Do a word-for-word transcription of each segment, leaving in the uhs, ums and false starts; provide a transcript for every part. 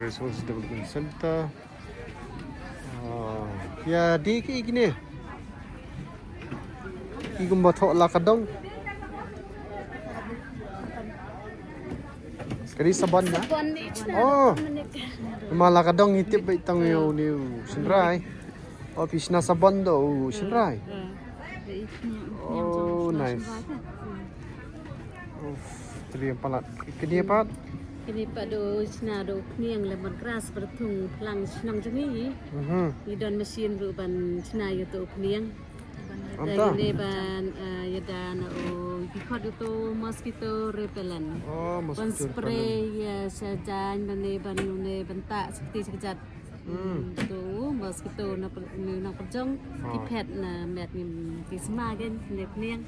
Resource Development Center. Ah, ïa, dei ki kine. Ki kumba thoh la ka dong. Ka dei sabon na? Sabon ni chna. Oh. Kumba la ka dong hi tip beit tang ïa u ni u shynrai. Oh, phi shna sabon da u shynrai. Oh, nice. Uff, triem palat. Kine pat? Kine pat da u shna da u khniang lemon grass, ba da thung phlang shnong jong ngi. Mhm. Ngi don machine ruh ban shna ïa uto u khniang. Anta? Kine ban, eh, ïada na u, ki khot uto mosquito repellent. Oh, ban mosquito spray repellent. Ïa sha jaiñ, ban ne, ban ne, ban tah sakti sakjat. Hmm. Hmm, to mosquito na per-, na, na pyrjong, ki phet na met ngim, ki sma gen, ne khniang.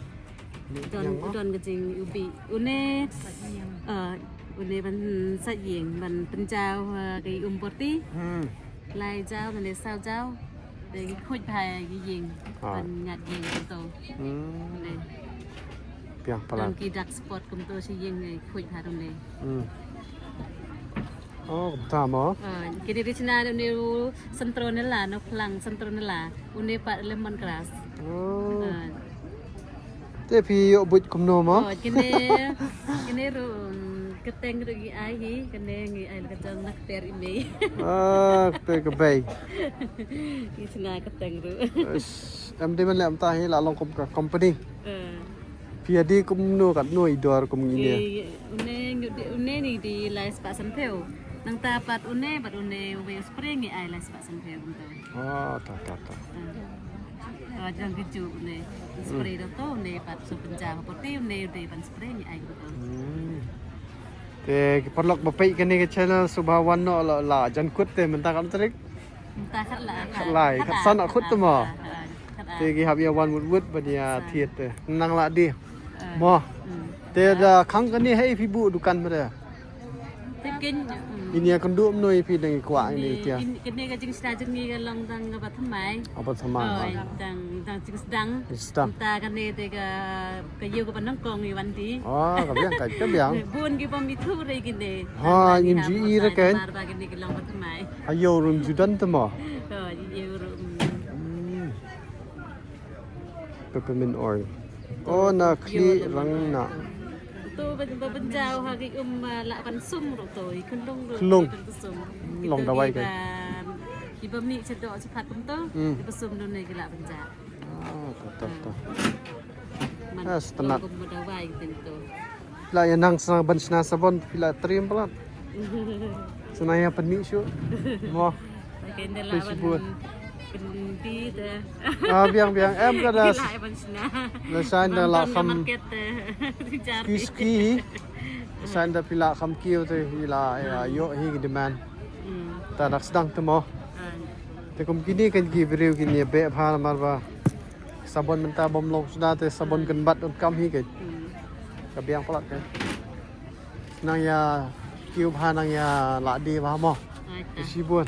Don, don ka jing ubi. Une, ah, une ban sait ïing, ban pynjaw, ah, ki um borti. Hmm. Lai jaw, ne saw jaw. Te ki khuid bha ki ïing, ban ngat ïing to. Hmm. Une. Biang palat. Don ki dark spot kumto sha ïing, ki khuid bha to ne. Hmm. Oh, kumta mo? Ah, kine dei shna da une u centronella, na phlang centronella. Une pat lemon grass. Oh. Ah. Te phi ïoh buit kumno mo? Oh, kine, kine ruh, um, kyrteng ruh ngi ai hi, kine ngi ai la ka jong na kter i mei. Ah, kter ka bei. Ngi shna kyrteng ruh. Em dei man leh mynta hi la long kum ka company. Ah. Phi ïa dei kumno katno i dor kum ngin ïa? Une, une ni dei lai spah sanphew. Nangta pat une, bad une uwei u spray ngi ai lai spah sanphew kumto. Ah, ta, ta, ta. Ah. Ah, jong ki ju une. Spray da to une pat sa pynjaw ha pyrthei une dei ban spray ngi ai kumto. Hmm. Te ki paralok ba peit kane ka channel sngewbha wan noh la, la jan kut te mynta kat tarik. Mynta khatlai. Khatlai, khatsan kut te mo. Te ki hap ïa wan wut wut ban ïa thied te. Nang la dei. Mo. Te da khang kane hei phi buh dukan mo da. Te kin, mm. Ini ïa kynduh mano ïa phi dang ïa kwah ini tia. Kane ka jingshna jong ngi ka long dang kaba thymmai. Kaba thymmai. Dang, dang jingsdang. Jingsdang. Mynta kane te ka, ka ïew kaba nyngkong ïa wan dei. Oh, ka biang, ka biang. Bun ki bym ithuh re kine. Ha, ngim ju i re ken. Mar ba kine ki long ba thymmai. Ha ïew ruh ju don te mo. Ha ïew ruh. Hmm. Peppermint oil. Oh, na khlieh rang na. To ba, ba pynjaw ha ki um, ah, lah ban sum ruh to, i khunlung ruh. Khunlung. Ban sum. Long dawai kan. Ki ba mih shadoh shaphang kumto. Hmm. Ki ba sum done ki lah ban jah. Ah, to, to, to. Man, ah, stunat. Kumba dawai kumto. Phi la ïa nang sa ban shna sabon, phi la triem palat. Sa nang ïa pynmih shuh. Mo. Phi shibun. Ah, biang, biang. Em ka da. Phi la ïa ban shna. Da shaiñ da la kham. Ski, ski. Da shaiñ da phi la kham kiew te phi la ïa ïoh hi ki demand. Hmm. Ta dak sdang te mo. Ah. Te kum kine kan ki briew kine beh bha namar ba sabon mynta bym long shuh da te sabon kan bat un kam hi ke. Hmm. Ka biang palat ke. Nang ïa kiew bha nang ïa la dei bha mo. Ai ta. Phi shibun.